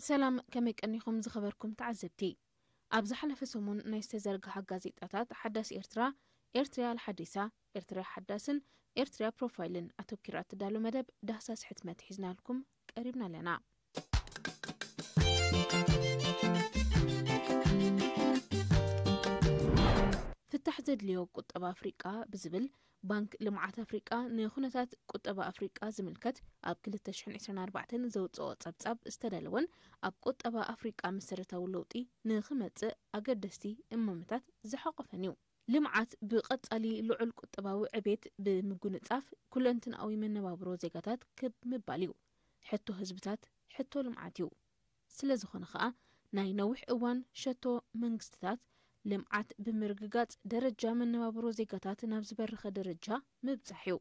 ሰላም፣ ከመይ ቀኒኹም ዝኸበርኩም ተዓዘብቲ? ኣብ ዝሓለፈ ሰሙን ናይ ዝተዘርግሓ ጋዜጣታት ሓዳስ ኤርትራ፣ ኤርትርያ ኣልሓዲሳ፣ ኤርትርያ ሓዳስን ኤርትርያ ፕሮፋይልን ኣተኪራ እትዳሎ መደብ ዳህሳስ ሕትመት ሒዝናልኩም ቀሪብና ኣለና። ፍታሕ ዘድልዮ ቁጠባ ኣፍሪቃ ብዝብል፣ ባንክ ልምዓት ኣፍሪቃ ንኹነታት ቁጠባ ኣፍሪቃ ዝምልከት ኣብ ክልተ ሽሕን ዕስራን ኣርባዕተን ዘውፅኦ ጸብጻብ ዝተዳለወን ኣብ ቁጠባ ኣፍሪቃ መሰረታዊ ለውጢ ንኽመጽእ ኣገደስቲ እማመታት ዝሓቆፈን እዩ። ልምዓት ብቐጻሊ ልዑል ቁጠባዊ ዕቤት ብምጉንጻፍ ኩለንትናዊ መነባብሮ ዜጋታት ክብ ምባል እዩ። ሕቶ ህዝብታት ሕቶ ልምዓት እዩ። ስለ ዝኾነ ኸኣ ናይ ነዊሕ እዋን ሸቶ መንግስትታት ልምዓት ብምርግጋጽ ደረጃ መነባብሮ ዜጋታት ናብ ዝበረኸ ደረጃ ምብጻሕ እዩ።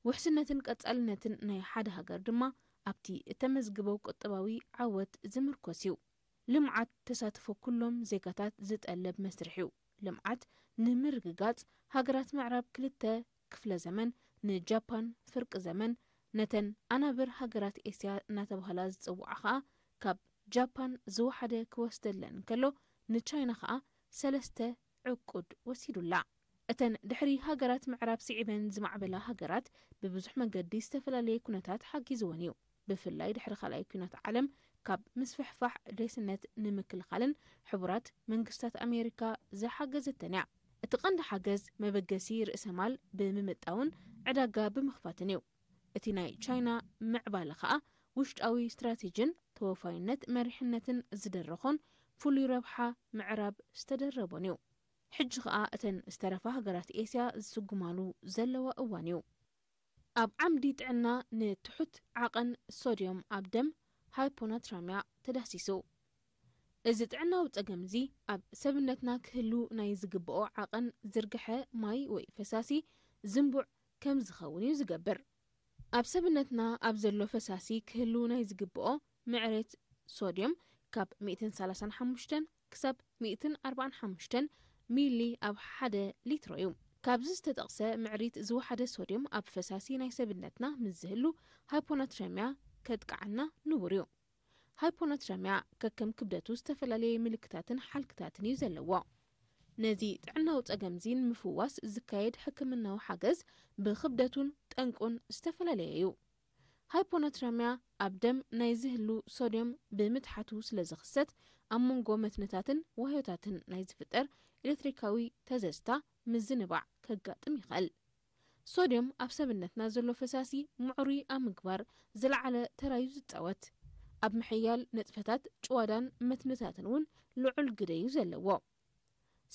ውሕስነትን ቀጻልነትን ናይ ሓደ ሃገር ድማ ኣብቲ እተመዝግበው ቁጠባዊ ዓወት ዝምርኮስ እዩ። ልምዓት ተሳትፎ ኩሎም ዜጋታት ዝጠልብ መስርሕ እዩ። ልምዓት ንምርግጋጽ ሃገራት ምዕራብ ክልተ ክፍለ ዘመን፣ ንጃፓን ፍርቂ ዘመን፣ ነተን ኣናብር ሃገራት ኤስያ እናተባህላ ዝጽውዓ ኸኣ ካብ ጃፓን ዝወሓደ ክወስደለን እንከሎ፣ ንቻይና ኸኣ ሰለስተ ዕቁድ ወሲዱላ። እተን ድሕሪ ሃገራት ምዕራብ ስዒበን ዝማዕበላ ሃገራት ብብዙሕ መገዲ ዝተፈላለየ ኩነታት ሓጊዝወን እዩ። ብፍላይ ድሕሪ ካልኣይ ኲናት ዓለም ካብ ምስፍሕፋሕ ድሌትነት ንምክልኻልን ሕቡራት መንግስታት ኣሜሪካ ዝሓገዘተን እያ። እቲ ቀንዲ ሓገዝ መበገሲ ርእሰ ማል ብምምጣውን ዕዳጋ ብምኽፋትን እዩ። እቲ ናይ ቻይና ምዕባለ ኸኣ ውሽጣዊ ስትራቴጂን ተወፋይነት መሪሕነትን ዝደረኾን ፍሉይ ረብሓ ምዕራብ ዝተደረቦን እዩ። ሕጂ ኸኣ እተን ዝተረፋ ሃገራት ኤስያ ዝስጉማሉ ዘለዋ እዋን እዩ። ኣብ ዓምዲ ጥዕና ንትሑት ዓቐን ሶድዮም ኣብ ደም ሃይፖናትራሚያ ተዳህሲሱ። እዚ ጥዕናዊ ጸገም እዚ ኣብ ሰብነትና ክህሉ ናይ ዝግብኦ ዓቐን ዝርግሐ ማይ ወይ ፈሳሲ ዝንቡዕ ከም ዝኸውን እዩ ዝገብር። ኣብ ሰብነትና ኣብ ዘሎ ፈሳሲ ክህሉ ናይ ዝግብኦ ምዕሬት ሶድዮም ካብ ሚእትን ሰላሳን ሓሙሽተን ክሳብ ሚእትን ኣርባዓን ሓሙሽተን ሚሊ ኣብ ሓደ ሊትሮ እዩ። ካብዚ ዝተጠቕሰ ምዕሪት ዝወሓደ ሶድዮም ኣብ ፈሳሲ ናይ ሰብነትና ምስ ዝህሉ ሃይፖናትረሚያ ከጥቅዓና ንቡር እዩ። ሃይፖናትረሚያ ከከም ክብደቱ ዝተፈላለየ ምልክታትን ሓልክታትን እዩ ዘለዎ። ነዚ ጥዕናዊ ጸገምዚ ንምፍዋስ ዝካየድ ሕክምናዊ ሓገዝ ብክብደቱን ጠንቁን ዝተፈላለየ እዩ። ሃይፖናትረሚያ ኣብ ደም ናይ ዝህሉ ሶድዮም ብምትሓቱ ስለ ዝኽሰት፣ ኣብ መንጎ መትንታትን ዋህዮታትን ናይ ዝፍጠር ኤሌክትሪካዊ ተዘዝታ ምዝንባዕ ከጋጥም ይኽእል። ሶድዮም ኣብ ሰብነትና ዘሎ ፈሳሲ ምዕሩይ ኣብ ምግባር ዝለዓለ ተራዩ ዝጻወት፣ ኣብ ምሕያል ንጥፈታት ጭዋዳን መትንታትን እውን ልዑል ግደ እዩ ዘለዎ።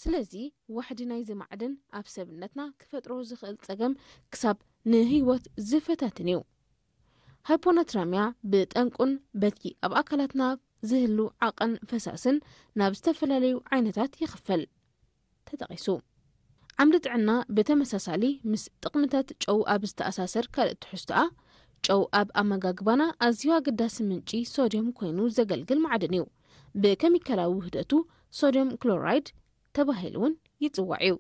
ስለዚ ዋሕዲ ናይዚ ማዕድን ኣብ ሰብነትና ክፈጥሮ ዝኽእል ጸገም ክሳብ ንህይወት ዝፈታትን እዩ። ሃይፖናትረሚያ ብጠንቁን በቲ ኣብ ኣካላትና ዝህሉ ዓቐን ፈሳስን ናብ ዝተፈላለዩ ዓይነታት ይኽፈል። ተጠቒሱ። ዓምዲ ጥዕና ብተመሳሳሊ ምስ ጥቕምታት ጨው ኣብ ዝተኣሳሰር ካልእ ትሕዝቶኣ፣ ጨው ኣብ ኣመጋግባና ኣዝዩ ኣገዳሲ ምንጪ ሶድዮም ኮይኑ ዘገልግል ማዕድን እዩ። ብኬሚካላዊ ውህደቱ ሶድዮም ክሎራይድ ተባሂሉ እውን ይጽዋዕ እዩ።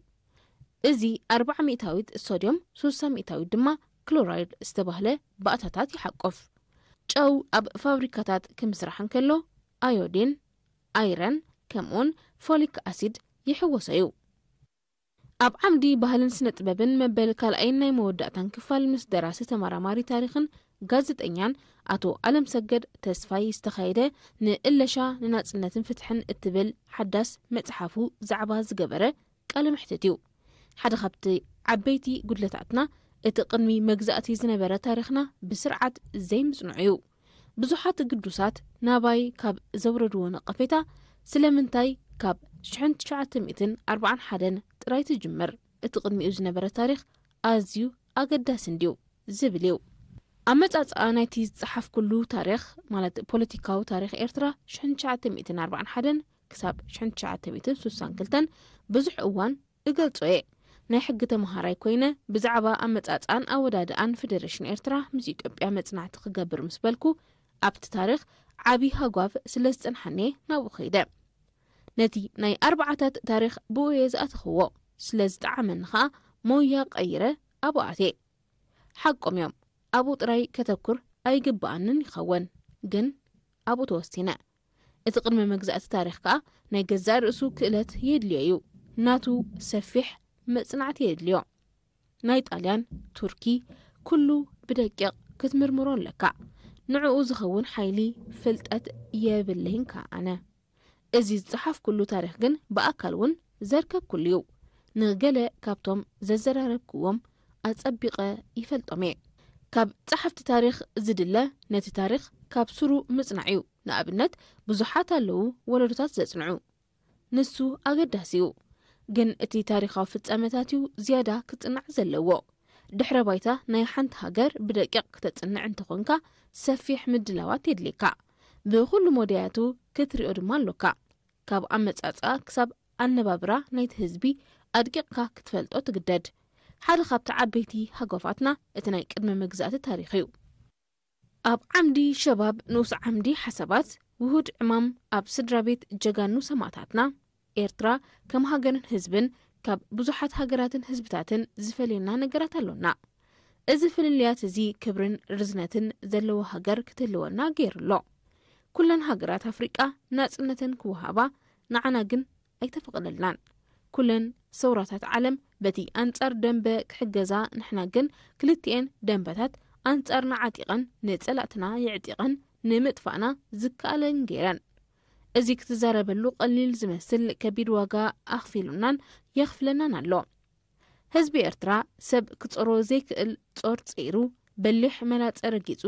እዚ ኣርባዓ ሚእታዊት ሶድዮም፣ ስሳ ሚእታዊት ድማ ክሎራይድ ዝተባህለ ባእታታት ይሓቁፍ። ጨው ኣብ ፋብሪካታት ክምስራሕ እንከሎ፣ ኣዮዲን፣ ኣይረን፣ ከምኡውን ፎሊክ ኣሲድ ይሕወሶ እዩ። ኣብ ዓምዲ ባህልን ስነ ጥበብን መበል ካልኣይን ናይ መወዳእታን ክፋል ምስ ደራሲ ተመራማሪ ታሪኽን ጋዜጠኛን ኣቶ ኣለምሰገድ ተስፋይ ዝተኻየደ ንእለሻ ንናጽነትን ፍትሕን እትብል ሓዳስ መጽሓፉ ዛዕባ ዝገበረ ቃለ መሕትት እዩ። ሓደ ካብቲ ዓበይቲ ጉድለታትና እቲ ቅድሚ መግዛእቲ ዝነበረ ታሪኽና ብስርዓት ዘይምጽንዑ እዩ። ብዙሓት ግዱሳት ናባይ ካብ ዘውረድዎ ነቐፌታ፣ ስለምንታይ ካብ ሽሕን ትሽዓተ ሚእትን ኣርባዓን ሓደን ጥራይ ትጅምር፣ እቲ ቅድሚኡ ዝነበረ ታሪኽ ኣዝዩ ኣገዳሲ እንድዩ ዝብል እዩ። ኣመጻጽኣ ናይቲ ዝጸሓፍኩሉ ታሪኽ፣ ማለት ፖለቲካዊ ታሪኽ ኤርትራ ሽሕን ትሽዓተ ሚእትን ኣርባዓን ሓደን ክሳብ ሽሕን ትሽዓተ ሚእትን ስሳን ክልተን ብዙሕ እዋን እገልጾ እየ። ናይ ሕጊ ተመሃራይ ኮይነ ብዛዕባ ኣመጻጽኣን ኣወዳድኣን ፌደሬሽን ኤርትራ ምስ ኢትዮጵያ መጽናዕቲ ክገብር ምስ በልኩ፣ ኣብቲ ታሪኽ ዓቢ ሃጓፍ ስለ ዝጸንሓኒ ናብኡ ከይደ። ነቲ ናይ ኣርባዓታት ታሪኽ ብኡ እየ ዝኣተኽዎ። ስለ ዝጠዓመኒ ኸኣ ሞያ ቀይረ ኣብኡ ኣትየ። ሓቆም እዮም፣ ኣብኡ ጥራይ ከተኩር ኣይግብኣንን ይኸውን፣ ግን ኣብኡ ተወሲነ። እቲ ቅድመ መግዛእቲ ታሪኽ ከኣ ናይ ገዛእ ርእሱ ክእለት የድልዮ እዩ። ናቱ ሰፊሕ መጽናዕቲ የድልዮ። ናይ ጣልያን፣ ቱርኪ፣ ኩሉ ብደቂቕ ክትምርምሮ ኣለካ። ንዕኡ ዝኸውን ሓይሊ ፍልጠት የብለይን ከኣ ኣነ። እዚ ዝጸሓፍኩሉ ታሪኽ ግን ብኣካል እውን ዘርከብኩሉ እዩ። ንገለ ካብቶም ዘዘራረብክዎም ኣጸቢቐ ይፈልጦም እየ። ካብ ጸሓፍቲ ታሪኽ ዝድለ ነቲ ታሪኽ ካብ ስሩ ምጽናዕ እዩ። ንኣብነት፣ ብዙሓት ኣለዉ ወለዶታት ዘጽንዑ። ንሱ ኣገዳሲ እዩ። ግን እቲ ታሪኻዊ ፍጻመታት እዩ ዝያዳ ክጽናዕ ዘለዎ። ድሕረ ባይታ ናይ ሓንቲ ሃገር ብደቂቕ ክተጽንዕ እንተኾንካ፣ ሰፊሕ ምድላዋት የድልየካ። ብኹሉ ሞዳያቱ ክትሪኦ ድማ ኣሎካ። ካብ ኣመጻጽኣ ክሳብ ኣነባብራ ናይቲ ህዝቢ ኣድቂቕካ ክትፈልጦ ትግደድ። ሓደ ካብቲ ዓበይቲ ሃጓፋትና እቲ ናይ ቅድመ መግዛእቲ ታሪኽ እዩ። ኣብ ዓምዲ ሸባብ ንኡስ ዓምዲ ሓሳባት፣ ውሁድ ዕማም ኣብ ስድራ ቤት ጀጋኑ ሰማእታትና፣ ኤርትራ ከም ሃገርን ህዝብን ካብ ብዙሓት ሃገራትን ህዝብታትን ዝፈልየና ነገራት ኣሎና። እዚ ፍልልያት እዚ ክብርን ርዝነትን ዘለዎ ሃገር ክትህልወና ገይሩ ኣሎ። ኩለን ሃገራት ኣፍሪቃ ናጽነተን ክወሃባ፣ ንዓና ግን ኣይተፈቐደልናን። ኩለን ሰውራታት ዓለም በቲ ኣንጻር ደንበ ክሕገዛ፣ ንሕና ግን ክልቲኤን ደንበታት ኣንጻርና ዓጢቐን፣ ንጸላእትና የዕጢቐን፣ ንምጥፋእና ዝከኣለን ገይረን። እዚ ክትዛረበሉ ቀሊል ዝመስል ከቢድ ዋጋ ኣኽፊሉናን የኽፍለናን ኣሎ። ህዝቢ ኤርትራ ሰብ ክጾሮ ዘይክእል ጾር ጸይሩ፣ በሊሕ መላጸ ረጊጹ፣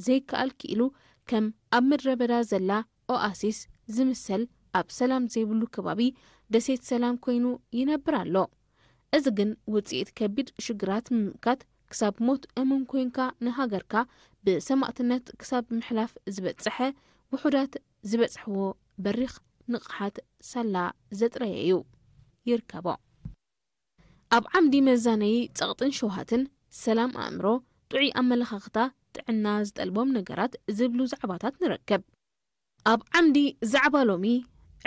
ዘይከኣል ክኢሉ፣ ከም ኣብ ምድረ በዳ ዘላ ኦኣሲስ ዝምሰል ኣብ ሰላም ዘይብሉ ከባቢ ደሴት ሰላም ኮይኑ ይነብር ኣሎ። እዚ ግን ውጽኢት ከቢድ ሽግራት ምምካት፣ ክሳብ ሞት እሙን ኮይንካ ንሃገርካ ብሰማእትነት ክሳብ ምሕላፍ ዝበጽሐ፣ ውሑዳት ዝበጽሕዎ በሪኽ ንቕሓት ሳላ ዘጥረየ እዩ። ይርከቦ። ኣብ ዓምዲ መዛነዪ ጸቕጥን ሸውሃትን፣ ሰላም ኣእምሮ፣ ጥዑይ ኣመለኻኽታ፣ ጥዕና ዝጠልቦም ነገራት ዝብሉ ዛዕባታት ንረክብ። ኣብ ዓምዲ ዛዕባ ሎሚ፣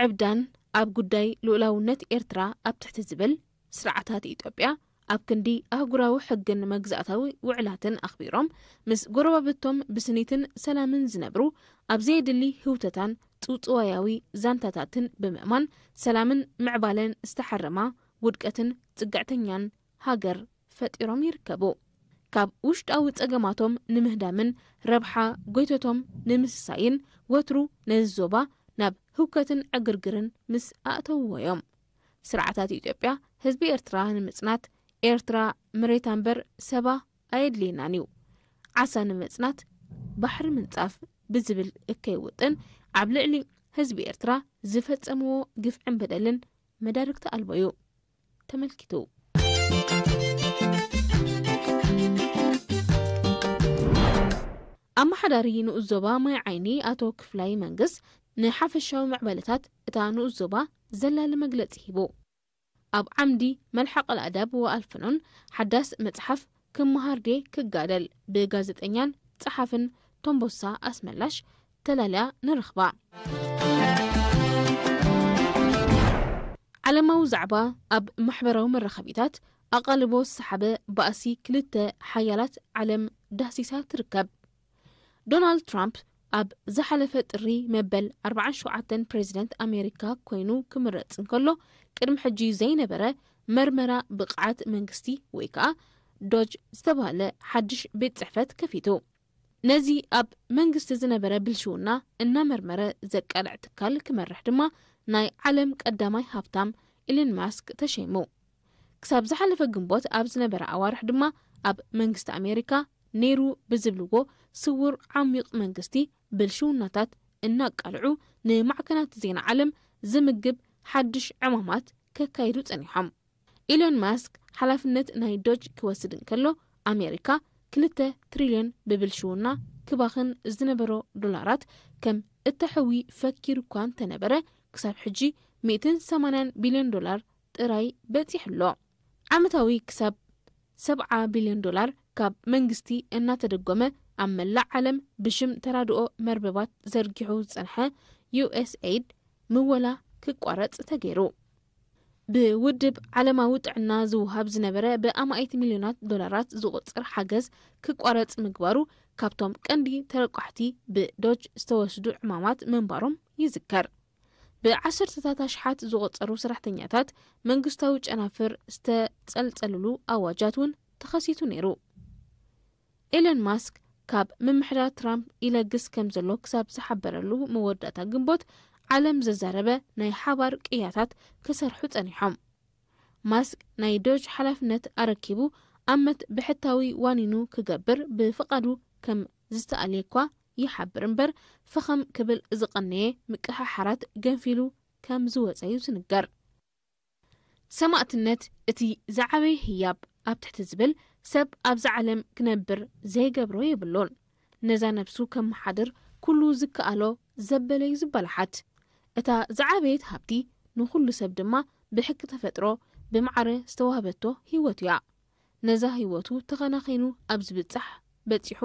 ዕብዳን ኣብ ጉዳይ ልኡላውነት ኤርትራ ኣብ ትሕቲ ዝብል፣ ስርዓታት ኢትዮጵያ ኣብ ክንዲ ኣህጉራዊ ሕግን መግዛእታዊ ውዕላትን ኣኽቢሮም፣ ምስ ጎረባብቶም ብስኒትን ሰላምን ዝነብሩ፣ ኣብ ዘየድሊ ህውተታን ጽውጽዋያዊ ዛንታታትን ብምእማን፣ ሰላምን ምዕባለን ዝተሓረማ፣ ውድቀትን ጽግዕተኛን ሃገር ፈጢሮም ይርከቡ። ካብ ውሽጣዊ ጸገማቶም ንምህዳምን ረብሓ ጎይቶቶም ንምስሳይን፣ ወትሩ ነዚ ዞባ ናብ ህውከትን ዕግርግርን ምስ ኣእተውዎ እዮም። ስርዓታት ኢትዮጵያ ህዝቢ ኤርትራ ንምጽናት፣ ኤርትራ መሬታ እምበር ሰባ ኣየድልየናን እዩ፣ ዓሳ ንምጽናት ባሕሪ ምንጻፍ ብዝብል እከይ ውጥን፣ ኣብ ልዕሊ ህዝቢ ኤርትራ ዝፈጸምዎ ግፍዕን በደልን መዳርግቲ ኣልቦ እዩ። ተመልኪቱ። ኣመሓዳሪ ንኡስ ዞባ ማይ ዓይኒ ኣቶ ክፍላይ መንግስ፣ ንሓፈሻዊ ምዕባለታት እታ ንኡስ ዞባ ዘላሊ መግለጺ ሂቡ። ኣብ ዓምዲ መልሓቕ ኣልኣዳብ ወኣልፈኖን፣ ሓዳስ መጽሓፍ ክመሃር ድየ ክጋደል፣ ብጋዜጠኛን ጸሓፍን ቶምቦሳ ኣስመላሽ ተላልያ ንረኽባ። ዓለማዊ ዛዕባ። ኣብ ማሕበራዊ መራኸቢታት ኣቓልቦ ዝሰሓበ ባእሲ ክልተ ሓያላት ዓለም ዳህሲሳ ትርከብ። ዶናልድ ትራምፕ ኣብ ዝሓለፈ ጥሪ መበል ኣርባዓን ሸውዓተን ፕሬዚደንት ኣሜሪካ ኮይኑ ክምረጽ እንከሎ፣ ቅድሚ ሕጂ ዘይነበረ መርመራ ብቕዓት መንግስቲ ወይ ከኣ ዶጅ ዝተባህለ ሓድሽ ቤት ጽሕፈት ከፊቱ። ነዚ ኣብ መንግስቲ ዝነበረ ብልሽውና እናመርመረ ዘቃልዕ ትካል ክመርሕ ድማ ናይ ዓለም ቀዳማይ ሃብታም ኢሎን ማስክ ተሸይሙ። ክሳብ ዝሓለፈ ግንቦት ኣብ ዝነበረ ኣዋርሕ ድማ ኣብ መንግስቲ ኣሜሪካ ነይሩ ብዝብልዎ ስውር ዓሚቕ መንግስቲ ብልሽውናታት እናቃልዑ ንማዕከናት ዜና ዓለም ዝምግብ ሓድሽ ዕማማት ከካይዱ ጸኒሖም። ኢሎን ማስክ ሓላፍነት ናይ ዶጅ ክወስድ እንከሎ፣ ኣሜሪካ ክልተ ትሪልዮን ብብልሽውና ክባኽን ዝነበሮ ዶላራት ከም እተሕዊ ፈኪሩ እኳ እንተነበረ፣ ክሳብ ሕጂ ሚእትን ሰማንያን ቢልዮን ዶላር ጥራይ በጺሑ ኣሎ። ዓመታዊ ክሳብ ሰብዓ ቢልዮን ዶላር ካብ መንግስቲ እናተደጎመ፣ ኣብ መላእ ዓለም ብሽም ተራድኦ መርበባት ዘርጊሑ ዝጸንሐ ዩ ኤስ ኤይድ ምወላ ክቋረጽ ተገይሩ። ብውድብ ዓለማዊ ጥዕና ዝውሃብ ዝነበረ ብኣማኢት ሚልዮናት ዶላራት ዝቑጸር ሓገዝ ክቋረጽ ምግባሩ ካብቶም ቀንዲ ተረቋሕቲ ብዶጅ ዝተወስዱ ዕማማት ምንባሮም ይዝከር። ብዓሰርተታት ኣሽሓት ዝቖጸሩ ሰራሕተኛታት መንግስታዊ ጨናፍር ዝተጸልጸልሉ ኣዋጃት እውን ተኸሲቱ ነይሩ። ኤለን ማስክ ካብ ምምሕዳር ትራምፕ ይለግስ ከም ዘሎ ክሳብ ዝሓበረሉ መወዳእታ ግንቦት ዓለም ዘዛረበ ናይ ሓባር ቅያታት ክሰርሑ ጸኒሖም። ማስክ ናይ ዶጅ ሓላፍነት ኣረኪቡ ኣመት ብሕታዊ ዋኒኑ ክገብር ብፍቓዱ ከም ዝተኣልየ እኳ ይሓብር እምበር፣ ፈኸም ክብል ዝቐነየ ምቅሕሓራት ገንፊሉ ከም ዝወጸ እዩ ዝንገር። ሰማእትነት እቲ ዝዓበየ ህያብ ኣብ ትሕቲ ዝብል ሰብ ኣብዛ ዓለም ክነብር ዘይገብሮ የብሉን። ነዛ ነብሱ ከመሓድር ኩሉ ዝከኣሎ ዘበለዩ ዝበላሓት። እታ ዝዓበየት ሃብቲ ንኹሉ ሰብ ድማ ብሕጊ ተፈጥሮ ብማዕረ ዝተዋህበቶ ህይወቱ እያ። ነዛ ህይወቱ ተኸናኺኑ ኣብ ዝብጻሕ በጺሑ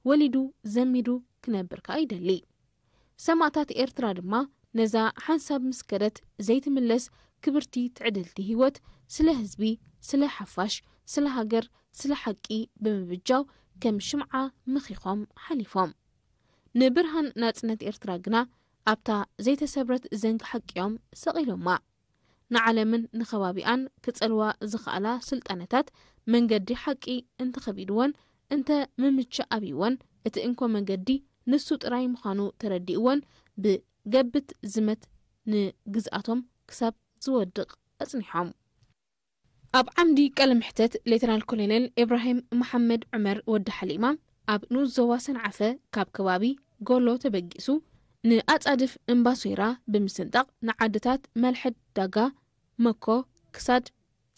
ወሊዱ ዘሚዱ ክነብር ከኣ ይደሊ። ሰማእታት ኤርትራ ድማ ነዛ ሓንሳብ ምስ ከደት ዘይትምለስ ክብርቲ ትዕድልቲ ህይወት ስለ ህዝቢ፣ ስለ ሓፋሽ፣ ስለ ሃገር፣ ስለ ሓቂ ብምብጃው ከም ሽምዓ ምኺኾም ሓሊፎም። ንብርሃን ናጽነት ኤርትራ ግና ኣብታ ዘይተሰብረት ዘንጊ ሓቂዮም ሰቒሎማ። ንዓለምን ንኸባቢኣን ክጸልዋ ዝኸኣላ ስልጣነታት መንገዲ ሓቂ እንተኸቢድወን፣ እንተ ምምችእ ኣብይወን፣ እቲ እንኮ መንገዲ ንሱ ጥራይ ምዃኑ ተረዲእወን ብገብት ዝመት ንግዝኣቶም ክሳብ ዝወድቕ ኣጽኒሖም። ኣብ ዓምዲ ቃለ መሕተት ሌተናል ኮሎኔል ኢብራሂም መሓመድ ዑመር ወዲ ሓሊማ ኣብ ንኡስ ዞባ ሰንዓፈ ካብ ከባቢ ጎሎ ተበጊሱ ንኣጻድፍ እምባሶይራ ብምስንጣቕ ንዓድታት መልሐድ ዳጋ፣ መኮ፣ ክሳድ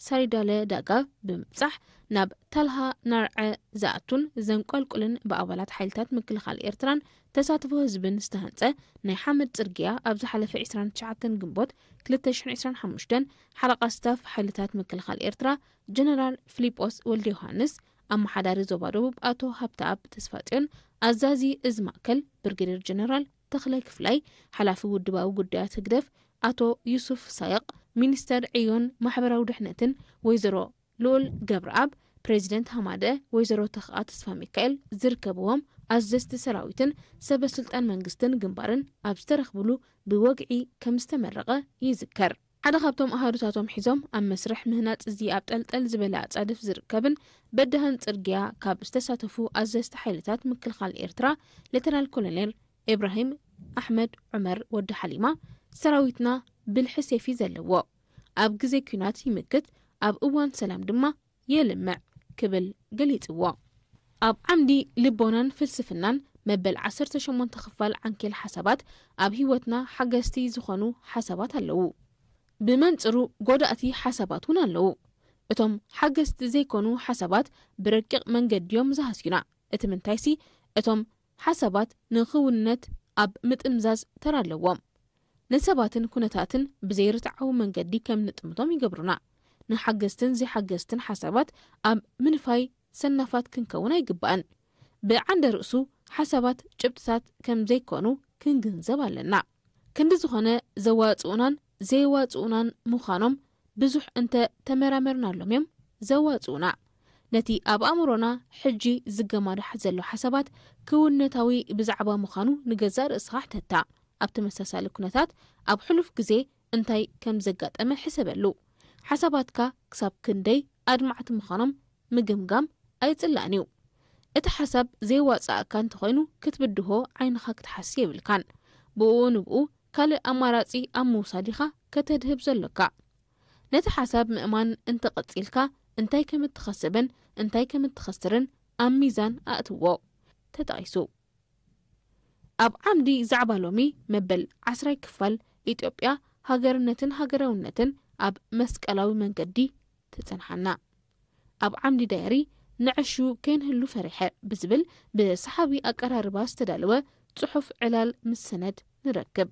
ሳሪዳለ ዳጋ ብምብጻሕ ናብ ታልሃ ናርዐ ዝኣቱን ዘንቆልቁልን ብኣባላት ሓይልታት ምክልኻል ኤርትራን ተሳትፎ ህዝብን ዝተሃንጸ ናይ ሓመድ ጽርግያ ኣብ ዝሓለፈ ዕስራን ትሽዓተን ግንቦት ክልተ ሽሕን ዕስራን ሓሙሽተን ሓለቓ ስታፍ ሓይልታት ምክልኻል ኤርትራ ጀነራል ፊሊጶስ ወልደ ዮሃንስ፣ ኣመሓዳሪ ዞባ ደቡብ ኣቶ ሃብተኣብ ተስፋጽዮን፣ ኣዛዚ እዚ ማእከል ብርጌደር ጀነራል ተኽላይ ክፍላይ፣ ሓላፊ ውድባዊ ጉዳያት ህግደፍ ኣቶ ዩሱፍ ሳይቕ፣ ሚኒስተር ዕዮን ማሕበራዊ ድሕነትን ወይዘሮ ልኡል ገብረኣብ፣ ፕሬዚደንት ሃማደ ወይዘሮ ተኽኣ ተስፋ ሚካኤል ዝርከብዎም ኣዘዝቲ ሰራዊትን ሰበ ስልጣን መንግስትን ግንባርን ኣብ ዝተረኽብሉ ብወግዒ ከም ዝተመረቐ ይዝከር። ሓደ ካብቶም ኣሃዱታቶም ሒዞም ኣብ መስርሕ ምህናጽ እዚ ኣብ ጠልጠል ዝበለ ኣጻድፍ ዝርከብን በዳህን ጽርግያ ካብ ዝተሳተፉ ኣዘዝቲ ሓይልታት ምክልኻል ኤርትራ ሌተናል ኮሎኔል ኢብራሂም ኣሕመድ ዑመር ወዲ ሓሊማ፣ ሰራዊትና ብልሒ ሴፍ እዩ ዘለዎ፣ ኣብ ግዜ ኲናት ይምክት፣ ኣብ እዋን ሰላም ድማ የልምዕ ክብል ገሊጽዎ። ኣብ ዓምዲ ልቦናን ፍልስፍናን መበል ዓሰርተ ሸሞንተ ክፋል ዓንኬል ሓሳባት ኣብ ህይወትና ሓገዝቲ ዝኾኑ ሓሳባት ኣለዉ። ብመንጽሩ ጎዳእቲ ሓሳባት እውን ኣለዉ። እቶም ሓገዝቲ ዘይኮኑ ሓሳባት ብረቂቕ መንገዲ እዮም ዝሃስዩና። እቲ ምንታይሲ እቶም ሓሳባት ንኽውንነት ኣብ ምጥምዛዝ ተራ ኣለዎም። ንሰባትን ኩነታትን ብዘይርትዓዊ መንገዲ ከም ንጥምቶም ይገብሩና። ንሓገዝትን ዘይሓገዝትን ሓሳባት ኣብ ምንፋይ ሰናፋት ክንከውን ኣይግባእን። ብዓንደ ርእሱ ሓሳባት ጭብጥታት ከም ዘይኮኑ ክንግንዘብ ኣለና። ክንዲ ዝኾነ ዘዋጽኡናን ዘይዋጽኡናን ምዃኖም ብዙሕ እንተ ተመራመርናሎም እዮም ዘዋጽኡና። ነቲ ኣብ ኣእምሮና ሕጂ ዝገማዳሕ ዘሎ ሓሳባት ክውንነታዊ ብዛዕባ ምዃኑ ንገዛእ ርእስኻ ሕተታ። ኣብ ተመሳሳሊ ኩነታት ኣብ ሕሉፍ ግዜ እንታይ ከም ዘጋጠመ ሕሰበሉ። ሓሳባትካ ክሳብ ክንደይ ኣድማዕቲ ምዃኖም ምግምጋም ኣይጽላእን እዩ። እቲ ሓሳብ ዘይዋጽኣካ እንተኾይኑ ክትብድሆ ዓይንኻ ክትሓሲ የብልካን። ብኡ ንብኡ ካልእ ኣማራጺ ኣብ ምውሳድ ኢኻ ከተድህብ ዘሎካ። ነቲ ሓሳብ ምእማን እንተቐጺልካ እንታይ ከም እትኸስብን እንታይ ከም እትኸስርን ኣብ ሚዛን ኣእትዎ። ተጠቒሱ። ኣብ ዓምዲ ዛዕባ ሎሚ መበል ዓስራይ ክፋል ኢትዮጵያ ሃገርነትን ሃገራውነትን ኣብ መስቀላዊ መንገዲ ትጸንሓና። ኣብ ዓምዲ ዳየሪ ንዕሹ ከይንህሉ ፈሪሐ ብዝብል ብሰሓቢ ኣቀራርባ ዝተዳለወ ጽሑፍ ዕላል ምስ ሰነድ ንረክብ።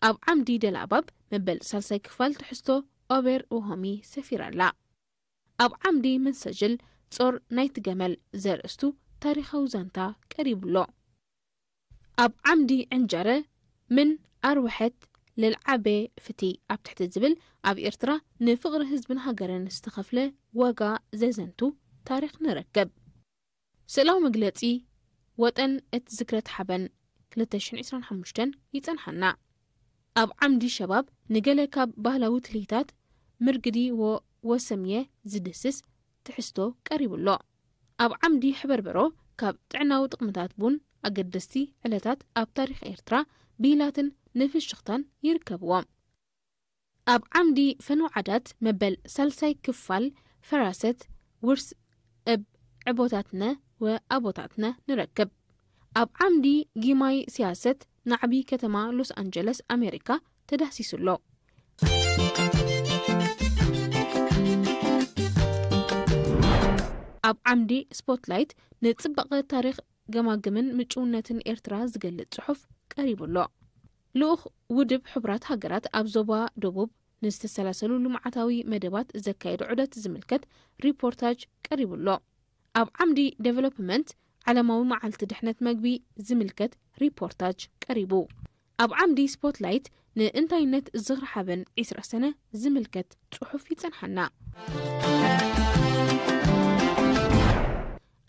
ኣብ ዓምዲ ደላባብ መበል ሳልሳይ ክፋል ትሕዝቶ ኦቤር ወሆሚ ሰፊራ ኣላ። ኣብ ዓምዲ መንሰጅል ጾር ናይቲ ገመል ዘርእስቱ ታሪኻዊ ዛንታ ቀሪቡ ኣሎ። ኣብ ዓምዲ ዕንጀረ ምን ኣርወሐት ለልዓበ ፍትይ ኣብ ትሕቲ ዝብል ኣብ ኤርትራ ንፍቕሪ ህዝብን ሃገርን ዝተኸፍለ ዋጋ ዘዘንቱ ታሪኽ ንረክብ። ስእላዊ መግለጺ ወጠን እት ዝክረት ሓበን ክልተ ሽሕን ዕስራን ሓሙሽተን ይጸንሓና። ኣብ ዓምዲ ሸባብ ንገለ ካብ ባህላዊ ትልሂታት ምርግዲ ወ-፣ ወሰምየ ዝድስስ ትሕዝቶ ቀሪቡ ኣሎ። ኣብ ዓምዲ ሕበርበሮ ካብ ጥዕናዊ ጥቕምታት ቡን ኣገደስቲ ዕለታት ኣብ ታሪኽ ኤርትራ ብሂላትን ንፍሽኽታን ይርከብዎም። ኣብ ዓምዲ ፈነው ዓዳት መበል ሳልሳይ ክፋል ፈራሰት ውርስ እብ ዕቦታትነ ወኣቦታትነ ንረክብ። ኣብ ዓምዲ ጊማይ ሲያሰት ናዕቢ ከተማ ሎስ ኣንጀለስ ኣሜሪካ ተዳህሲሱ ኣሎ። ኣብ ዓምዲ ስፖትላይት ንጽባቐ ታሪኽ ገማግምን ምጭውነትን ኤርትራ ዝገልጽ ጽሑፍ ቀሪቡ ኣሎ። ልኡኽ ውድብ ሕቡራት ሃገራት ኣብ ዞባ ደቡብ ንዝተሰላሰሉ ልምዓታዊ መደባት ዘካየደ ዑደት ዝምልከት ሪፖርታጅ ቀሪቡ ኣሎ። ኣብ ዓምዲ ዴቨሎፕመንት ዓለማዊ መዓልቲ ድሕነት መግቢ ዝምልከት ሪፖርታጅ ቀሪቡ። ኣብ ዓምዲ ስፖትላይት ንእንታይነት ዝኽሪ ሓበን ዕስራ ሰነ ዝምልከት ጽሑፍ ይጸንሓና።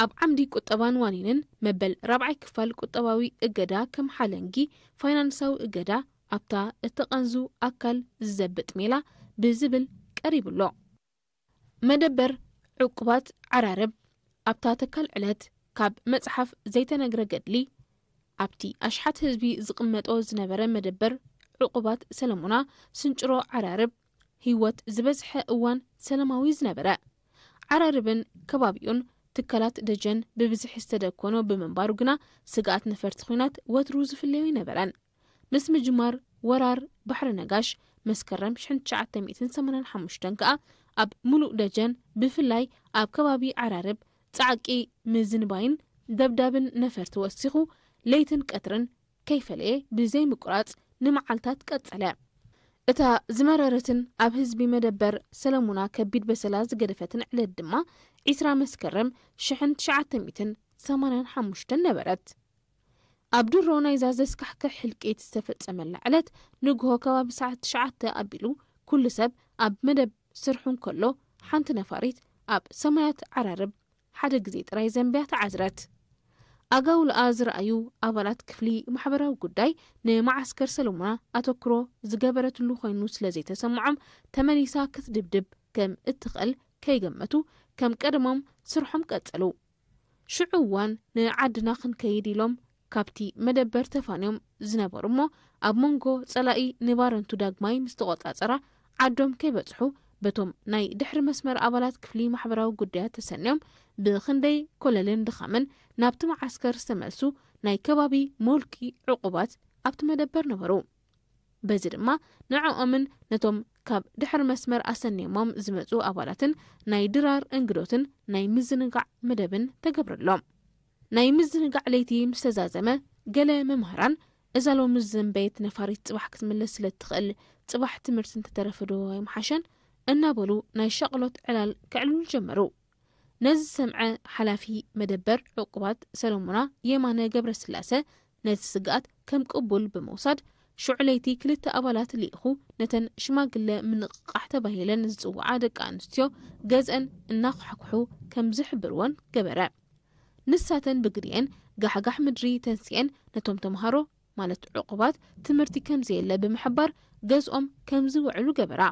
ኣብ ዓምዲ ቁጠባን ዋኒንን መበል ራብዓይ ክፋል ቁጠባዊ እገዳ ከም ሓለንጊ ፋይናንሳዊ እገዳ ኣብታ እተቐንዙ ኣካል ዝዘብጥ ሜላ ብዝብል ቀሪቡ ኣሎ። መደበር ዕቁባት ዓራርብ ኣብታ ተካል ዕለት ካብ መጽሓፍ ዘይተነግረ ገድሊ ኣብቲ ኣሽሓት ህዝቢ ዝቕመጦ ዝነበረ መደበር ዕቁባት ሰለሙና ስንጭሮ ዓራርብ ህይወት ዝበዝሐ እዋን ሰላማዊ ዝነበረ። ዓራርብን ከባቢኡን ትካላት ደጀን ብብዝሒ ዝተደኮኖ ብምንባሩ ግና ስግኣት ነፈርቲ ኲናት ወትሩ ዝፍለዮ ኣይነበረን። ምስ ምጅማር ወራር ባሕሪ ነጋሽ መስከረም ሽሕን ትሽዓተ ሚእትን ሰማንያን ሓሙሽተን ከኣ ኣብ ምሉእ ደጀን ብፍላይ ኣብ ከባቢ ዓራርብ ጻዕቂ ምዝንባይን ደብዳብን ነፈርቲ ወሲኹ ለይትን ቀትርን ከይፈለየ ብዘይ ምቁራጽ ንመዓልታት ቀጸለ። እታ ዝመረረትን ኣብ ህዝቢ መደበር ሰለሙና ከቢድ በሰላ ዝገደፈትን ዕለት ድማ ዕስራ መስከረም ሽሕን ትሽዓተ ሚእትን ሰማንያን ሓሙሽተን ነበረት። ኣብ ድሮ ናይዛ ዘስካሕክሕ ህልቂት ዝተፈጸመላ ዕለት ንግሆ ከባቢ ሰዓት ትሽዓተ ኣቢሉ ኩሉ ሰብ ኣብ መደብ ስርሑ እንከሎ ሓንቲ ነፋሪት ኣብ ሰማያት ዓራርብ ሓደ ግዜ ጥራይ ዘንብያ ተዓዝረት። ኣጋውልኣ ዝረኣዩ ኣባላት ክፍሊ ማሕበራዊ ጉዳይ ንመዓስከር ሰለሙና ኣተኩሮ ዝገበረትሉ ኮይኑ ስለ ዘይተሰምዖም ተመሊሳ ክትድብድብ ከም እትኽእል ከይገመቱ ከም ቀደሞም ስርሖም ቀጸሉ። ሽዑ እዋን ንዓድና ክንከይድ ኢሎም ካብቲ መደበር ተፋንዮም ዝነበሩ እሞ ኣብ መንጎ ጸላኢ ንባረንቱ ዳግማይ ምስ ተቖጻጸራ ዓዶም ከይበጽሑ በቶም ናይ ድሕሪ መስመር ኣባላት ክፍሊ ማሕበራዊ ጉዳያት ተሰንዮም ብኽንደይ ኮለልን ድኻምን ናብቲ መዓስከር ዝተመልሱ ናይ ከባቢ ሞልቂ ዕቑባት ኣብቲ መደበር ነበሩ። በዚ ድማ ንዕኦምን ነቶም ካብ ድሕሪ መስመር ኣሰንዮሞም ዝመጹ ኣባላትን ናይ ድራር እንግዶትን ናይ ምዝንጋዕ መደብን ተገብረሎም። ናይ ምዝንጋዕ ለይቲ ምስ ተዛዘመ ገለ መምህራን እዛ ሎሚ ዝዘንበየት ነፋሪት ጽባሕ ክትምለስ ስለ እትኽእል ጽባሕ ትምህርቲ እንተተረፈ ዶ ኣይምሓሸን እናበሉ ናይ ሻቕሎት ዕላል ከዕልሉ ጀመሩ። ነዚ ዝሰምዐ ሓላፊ መደበር ዕቁባት ሰለሙና የማነ ገብረስላሰ ነቲ ስግኣት ከም ቅቡል ብምውሳድ ሽዑ ለይቲ ክልተ ኣባላት ልኢኹ ነተን ሽማግለ ምንቕቓሕ ተባሂለን ዝጽውዓ ደቂ ኣንስትዮ ገዝአን እናኳሕኩሑ ከም ዝሕብርወን ገበረ። ንሳተን ብግዲአን ጋሕጋሕ ምድሪ ተንሲአን ነቶም ተምሃሮ ማለት ዕቑባት ትምህርቲ ከም ዘየለ ብምሕባር ገዝኦም ከም ዝውዕሉ ገበራ።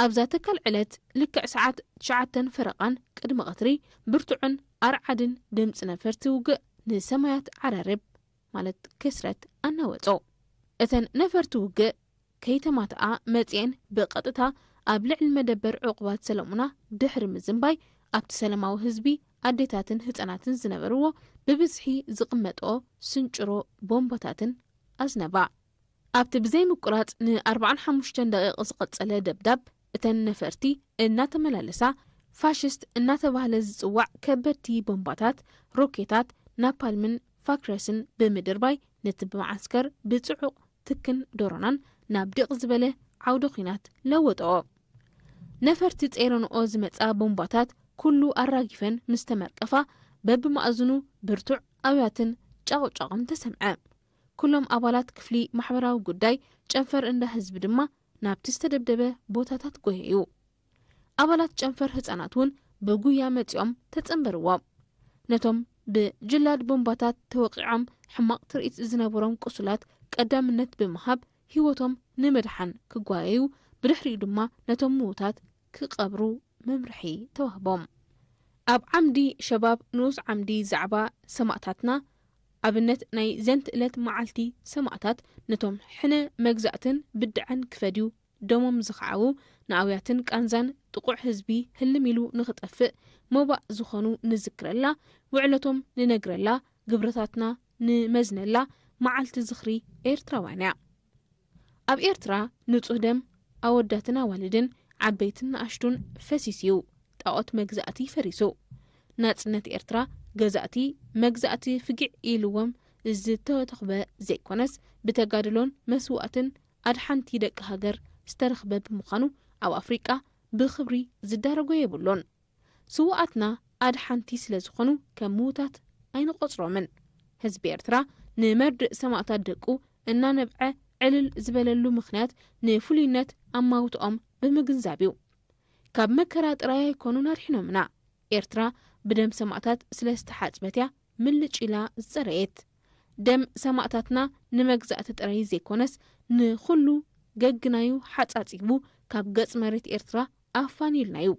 ኣብዛ ተካል ዕለት ልክዕ ሰዓት ትሽዓተን ፈረቓን ቅድሚ ቐትሪ ብርቱዕን ኣርዓድን ድምፂ ነፈርቲ ውግእ ንሰማያት ዓራርብ ማለት ክስረት ኣናወጾ። እተን ነፈርቲ ውግእ ከይተማትኣ መጺኤን ብቐጥታ ኣብ ልዕሊ መደበር ዕቑባት ሰለሙና ድሕሪ ምዝንባይ ኣብቲ ሰለማዊ ህዝቢ ኣዴታትን ህጻናትን ዝነበርዎ ብብዝሒ ዝቕመጥኦ ስንጭሮ ቦምባታትን ኣዝነባ። ኣብቲ ብዘይ ምቁራጽ ንኣርባዓን ሓሙሽተን ደቂቕ ዝቐጸለ ደብዳብ እተን ነፈርቲ እናተመላለሳ ፋሽስት እናተባህለ ዝጽዋዕ ከበድቲ ቦምባታት፣ ሮኬታት፣ ናፓልምን ፋክረስን ብምድርባይ ነቲ ብመዓስከር ብጽዑቕ ትክን ዶሮናን ናብ ዲቕ ዝበለ ዓውደ ኲናት ለወጠኦ። ነፈርቲ ጸይረንኦ ዝመጻ ቦምባታት ኩሉ ኣራጊፈን ምስ ተመርቀፋ በብማእዝኑ ብርቱዕ ኣውያትን ጫቕጫቕን ተሰምዐ። ኩሎም ኣባላት ክፍሊ ማሕበራዊ ጉዳይ ጨንፈር እንዳ ህዝቢ ድማ ናብቲ ዝተደብደበ ቦታታት ጎየዩ። ኣባላት ጨንፈር ህጻናት እውን ብጉያ መጺኦም ተጸንበርዎም። ነቶም ብጅላድ ቦምባታት ተወቒዖም ሕማቕ ትርኢት ዝነበሮም ቁሱላት ቀዳምነት ብምሃብ ህይወቶም ንምድሓን ክጓየዩ፣ ብድሕሪኡ ድማ ነቶም ምዉታት ክቐብሩ መምርሒ ተዋህቦም። ኣብ ዓምዲ ሸባብ ንኡስ ዓምዲ ዛዕባ ሰማእታትና፣ ኣብነት ናይ ዘንት ዕለት መዓልቲ ሰማእታት፣ ነቶም ሕነ መግዛእትን ብድዐን ክፈድዩ ደሞም ዝኸዓዉ፣ ንኣውያትን ቃንዛን ጥቑዕ ህዝቢ ህልም ኢሉ ንኽጠፍእ መባእ ዝኾኑ ንዝክረላ፣ ውዕለቶም ንነግረላ፣ ግብርታትና ንመዝነላ መዓልቲ ዝኽሪ ኤርትራውያን እያ። ኣብ ኤርትራ ንጹህ ደም ኣወዳትን ኣዋልድን፣ ዓበይትን ንኣሽቱን ፈሲስዩ፣ ጣዖት መግዛእቲ ፈሪሱ። ናጽነት ኤርትራ ገዛእቲ መግዛእቲ ፍጊዕ ኢልዎም ዝተተኽበ ዘይኮነስ፣ ብተጋድሎን መስዋእትን ኣድሓንቲ ደቂ ሃገር ዝተረኽበ ብምዃኑ፣ ኣብ ኣፍሪቃ ብኽብሪ ዝዳረጎ የብሉን። ስውኣትና ኣድሓንቲ ስለ ዝኾኑ ከም ምዉታት ኣይንቖጽሮምን። ህዝቢ ኤርትራ ንመርድእ ሰማእታት ደቁ እናነብዐ ዕልል ዝበለሉ ምኽንያት ንፍሉይነት ኣማውትኦም ብምግንዛብ እዩ። ካብ መከራ ጥራይ ኣይኮኑን ኣድሒኖምና። ኤርትራ ብደም ሰማእታት ስለ ዝተሓጽበት እያ ምልጭ ኢላ ዝጸረየት። ደም ሰማእታትና ንመግዛእቲ ጥራይ ዘይኮነስ ንኹሉ ገግናዩ ሓጻጺቡ ካብ ገጽ መሬት ኤርትራ ኣፋኒሉና እዩ።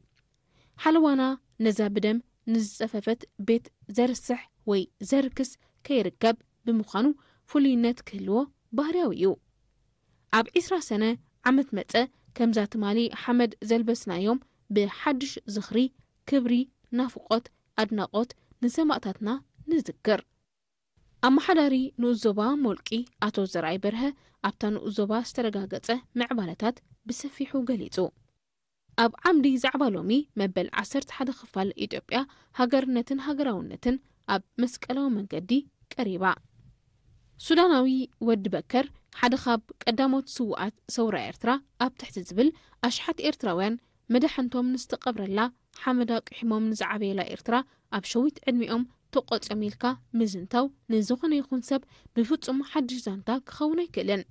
ሓለዋና ነዛ ብደም ንዝጸፈፈት ቤት ዘርስሕ ወይ ዘርክስ ከይርከብ ብምዃኑ ፍሉይነት ክህልዎ ባህርያዊ እዩ። ኣብ ዒስራ ሰነ ዓመት መጸ ከምዛ ትማሊ ሓመድ ዘልበስናዮም ብሓድሽ ዝኽሪ፣ ክብሪ፣ ናፍቖት፣ ኣድናቖት ንሰማእታትና ንዝክር። ኣመሓዳሪ ንኡስ ዞባ ሞልቂ ኣቶ ዘርኣይ በርሀ ኣብታ ንኡስ ዞባ ዝተረጋገጸ ምዕባለታት ብሰፊሑ ገሊጹ። ኣብ ዓምዲ ዛዕባ ሎሚ መበል ዓሰርተ ሓደ ክፋል ኢትዮጵያ ሃገርነትን ሃገራውነትን ኣብ መስቀላዊ መንገዲ ቀሪባ። ሱዳናዊ ወዲ በከር ሓደ ካብ ቀዳሞት ስውኣት ሰውራ ኤርትራ ኣብ ትሕቲ ዝብል ኣሽሓት ኤርትራውያን መዳሕንቶም ንዝተቐብረላ ሓመዳ ቂሒሞም ንዝዓበየላ ኤርትራ ኣብ ሸዊት ዕድሚኦም ተቖጽዮም ኢልካ ምዝንታው ንዝኾነ ይኹን ሰብ ብፍጹም ሓድሽ ዛንታ ክኸውን ኣይክእልን።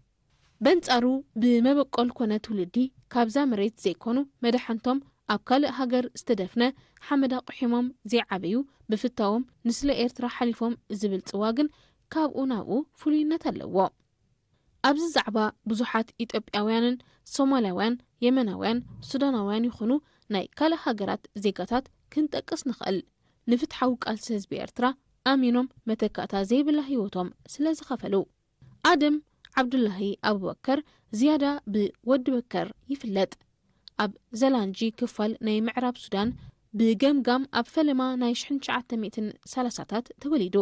በንጻሩ ብመበቆል ኮነ ትውልዲ ካብዛ መሬት ዘይኮኑ መዳሕንቶም ኣብ ካልእ ሃገር ዝተደፍነ ሓመዳ ቂሒሞም ዘይዓበዩ ብፍታዎም ንስለ ኤርትራ ሓሊፎም ዝብል ጽዋ ግን ካብኡ ናብኡ ፍሉይነት ኣለዎ። ኣብዚ ዛዕባ ብዙሓት ኢትዮጵያውያንን ሶማላውያን፣ የመናውያን፣ ሱዳናውያን ይኹኑ ናይ ካልእ ሃገራት ዜጋታት ክንጠቅስ ንኽእል። ንፍትሓዊ ቃልሲ ህዝቢ ኤርትራ ኣሚኖም መተካእታ ዘይብላ ህይወቶም ስለ ዝኸፈሉ። ኣደም ዓብዱላሂ ኣቡበከር ዝያዳ ብወዲ በከር ይፍለጥ። ኣብ ዘላንጂ ክፋል ናይ ምዕራብ ሱዳን ብገምጋም ኣብ ፈለማ ናይ ሽሕን ትሽዓተ ሚእትን ሰላሳታት ተወሊዱ።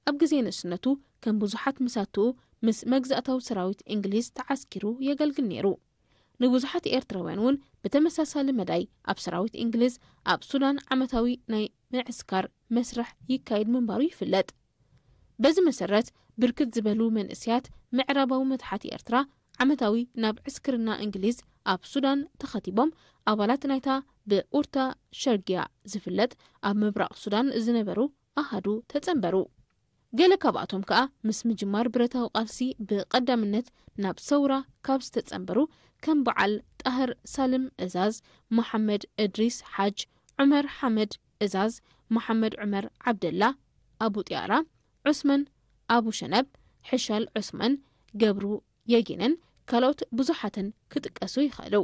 ኣብ ግዜ ንእስነቱ ከም ብዙሓት መሳትኡ ምስ መግዛእታዊ ሰራዊት እንግሊዝ ተዓስኪሩ የገልግል ነይሩ። ንብዙሓት ኤርትራውያን እውን ብተመሳሳሊ መዳይ ኣብ ሰራዊት እንግሊዝ ኣብ ሱዳን ዓመታዊ ናይ ምዕስካር መስርሕ ይካየድ ምንባሩ ይፍለጥ። በዚ መሰረት ብርክት ዝበሉ መንእሰያት ምዕራባዊ መታሕት ኤርትራ ዓመታዊ ናብ ዕስክርና እንግሊዝ ኣብ ሱዳን ተኸቲቦም ኣባላት ናይታ ብኡርታ ሸርጊያ ዝፍለጥ ኣብ ምብራቕ ሱዳን ዝነበሩ ኣሃዱ ተጸንበሩ። ገለ ካብኣቶም ከኣ ምስ ምጅማር ብረታዊ ቃልሲ ብቐዳምነት ናብ ሰውራ ካብ ዝተጸንበሩ ከም በዓል ጣህር ሳልም እዛዝ፣ መሓመድ እድሪስ ሓጅ፣ ዑመር ሓመድ እዛዝ፣ መሓመድ ዑመር ዓብደላ፣ ኣቡ ጥያራ፣ ዑስመን ኣቡ ሸነብ፣ ሕሻል ዑስማን፣ ገብሩ የጊንን ካልኦት ብዙሓትን ክጥቀሱ ይኽእሉ።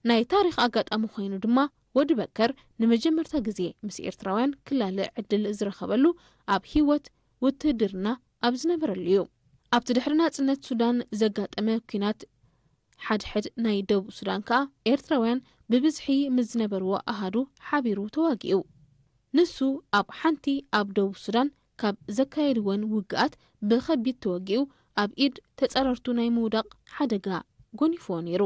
ናይ ታሪኽ ኣጋጣሚ ኮይኑ ድማ ወዲ በከር ንመጀመርታ ግዜ ምስ ኤርትራውያን ክላለ ዕድል ዝረኸበሉ ኣብ ህይወት ውትህድርና ኣብ ዝነበረሉ እዩ። ኣብቲ ድሕሪ ናጽነት ሱዳን ዘጋጠመ ኲናት ሓድሕድ ናይ ደቡብ ሱዳን ከኣ ኤርትራውያን ብብዝሒ ምስ ዝነበርዎ ኣሃዱ ሓቢሩ ተዋጊኡ። ንሱ ኣብ ሓንቲ ኣብ ደቡብ ሱዳን ካብ ዘካየድወን ውግኣት ብኸቢድ ተወጊኡ ኣብ ኢድ ተጻረርቱ ናይ ምውዳቕ ሓደጋ ጎኒፍዎ ነይሩ።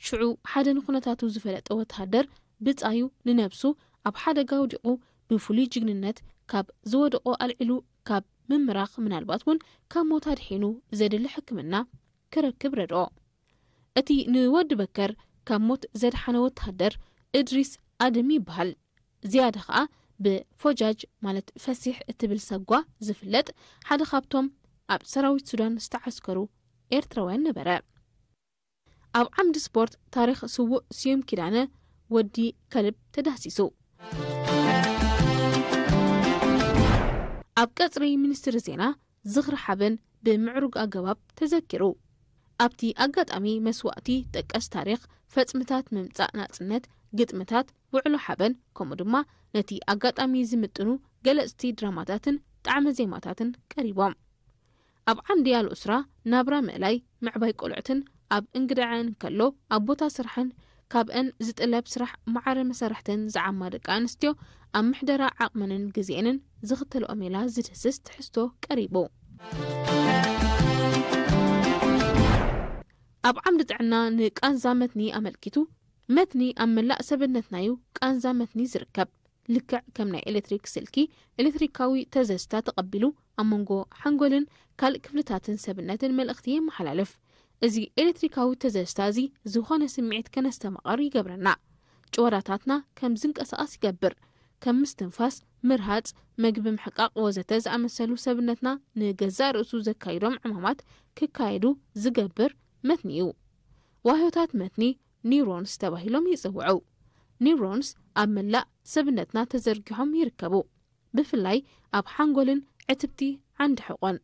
ሽዑ ሓደ ንኹነታቱ ዝፈለጠ ወተሃደር ብጻዩ ንነብሱ ኣብ ሓደጋ ኣውዲቑ ብፍሉይ ጅግንነት ካብ ዝወደቖ ኣልዒሉ ካብ ምምራኽ ምናልባት እውን ካብ ሞት ኣድሒኑ ዘድሊ ሕክምና ክረክብ ረድኦ። እቲ ንወዲ በከር ካብ ሞት ዘድሓነ ወተሃደር እድሪስ ኣደም ይበሃል። ዝያዳ ኸኣ ብፎጃጅ ማለት ፈሲሕ እትብል ሰጓ ዝፍለጥ ሓደ ካብቶም ኣብ ሰራዊት ሱዳን ዝተዓስከሩ ኤርትራውያን ነበረ። ኣብ ዓምዲ ስፖርት ታሪኽ ስዉእ ስዩም ኪዳነ ወዲ ከልብ ተዳህሲሱ። ኣብ ቀጽሪ ሚኒስትሪ ዜና ዝኽሪ ሓበን ብምዕሩግ ኣገባብ ተዘኪሩ። ኣብቲ ኣጋጣሚ መስዋእቲ ጠቀስ ታሪኽ፣ ፈጽምታት ምምጻእ ናጽነት፣ ግጥምታት፣ ውዕሎ ሓበን፣ ከምኡ ድማ ነቲ ኣጋጣሚ ዝምጥኑ ገለጽቲ ድራማታትን ጣዕመ ዜማታትን ቀሪቦም። ኣብ ዓንዲ ኣልኡስራ ናብራ ምእላይ፣ ምዕባይ ቆልዑትን ኣብ እንግድዐን ከሎ ኣብ ቦታ ስራሕን ካብአን ዝጥለብ ስራሕ ማዕረ መሳርሕተን ዝዓማ ደቂ ኣንስትዮ ኣብ ምሕደራ ዓቕመንን ግዜኤንን ዝኽተልኦ ሜላ ዝድህስስ ትሕዝቶ ቀሪቡ። ኣብ ዓምዲ ጥዕና ንቃንዛ መትኒ ኣመልኪቱ፣ መትኒ ኣብ መላእ ሰብነትና እዩ ቃንዛ መትኒ ዝርከብ። ልክዕ ከም ናይ ኤሌክትሪክ ስልኪ፣ ኤሌክትሪካዊ ተዘዝታ ተቐቢሉ ኣብ መንጎ ሓንጎልን ካልእ ክፍልታትን ሰብነትን መልእኽቲ የመሓላልፍ። እዚ ኤሌክትሪካዊ ተዘዝታ እዚ ዝኾነ ስምዒት ከነስተማቕር ይገብረና። ጭዋዳታትና ከም ዝንቀሳቐስ ይገብር። ከም ምስትንፋስ፣ ምርሃጽ፣ መግቢ ምሕቃቕ ወዘተ ዝኣመሰሉ ሰብነትና ንገዛእ ርእሱ ዘካይዶም ዕማማት ክካየዱ ዝገብር መትኒ እዩ። ዋህዮታት መትኒ ኒውሮንስ ተባሂሎም ይጽውዑ። ኒውሮንስ ኣብ መላእ ሰብነትና ተዘርጊሖም ይርከቡ። ብፍላይ ኣብ ሓንጎልን ዕትብቲ ዓንዲ ሕቖን።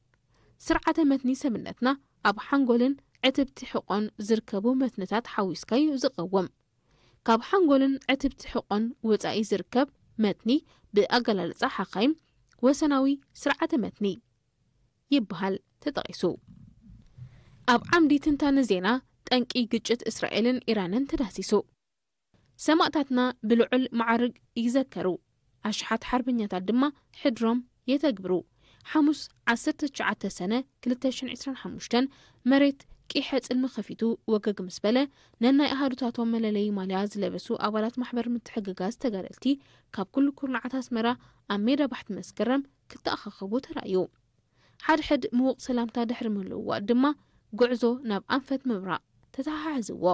ስርዓተ መትኒ ሰብነትና ኣብ ሓንጎልን ዕትብቲ ሕቖን ዝርከቡ መትንታት ሓዊስካ እዩ ዝቐውም። ካብ ሓንጎልን ዕትብቲ ሕቖን ወጻኢ ዝርከብ መትኒ ብኣገላልጻ ሓኻይም ወሰናዊ ስርዓተ መትኒ ይበሃል ተጠቒሱ። ኣብ ዓምዲ ትንታነ ዜና፣ ጠንቂ ግጭት እስራኤልን ኢራንን ተዳህሲሱ። ሰማእታትና ብልዑል መዓርግ ይዘከሩ፣ ኣሽሓት ሓርበኛታት ድማ ሕድሮም የተግብሩ። ሓሙስ ዓሰርተ ትሽዓተ ሰነ ክልተ ሽሕን ዕስራን ሓሙሽተን፣ መሬት ቂሐ ጽልሚ ከፊቱ ወገግ ምስ በለ፣ ነናይ ኣሃዱታቶም መለለዪ ማልያ ዝለበሱ ኣባላት ማሕበር ምትሕግጋዝ ተጋደልቲ ካብ ኩሉ ኩርናዓት ኣስመራ ኣብ ሜዳ ባሕቲ መስከረም ክተኣኻኸቡ ተራእዩ። ሓድሕድ ምዉቕ ሰላምታ ድሕሪ ምልውዋጥ ድማ፣ ጉዕዞ ናብ ኣንፈት ምብራቕ ተተሓሕዝዎ።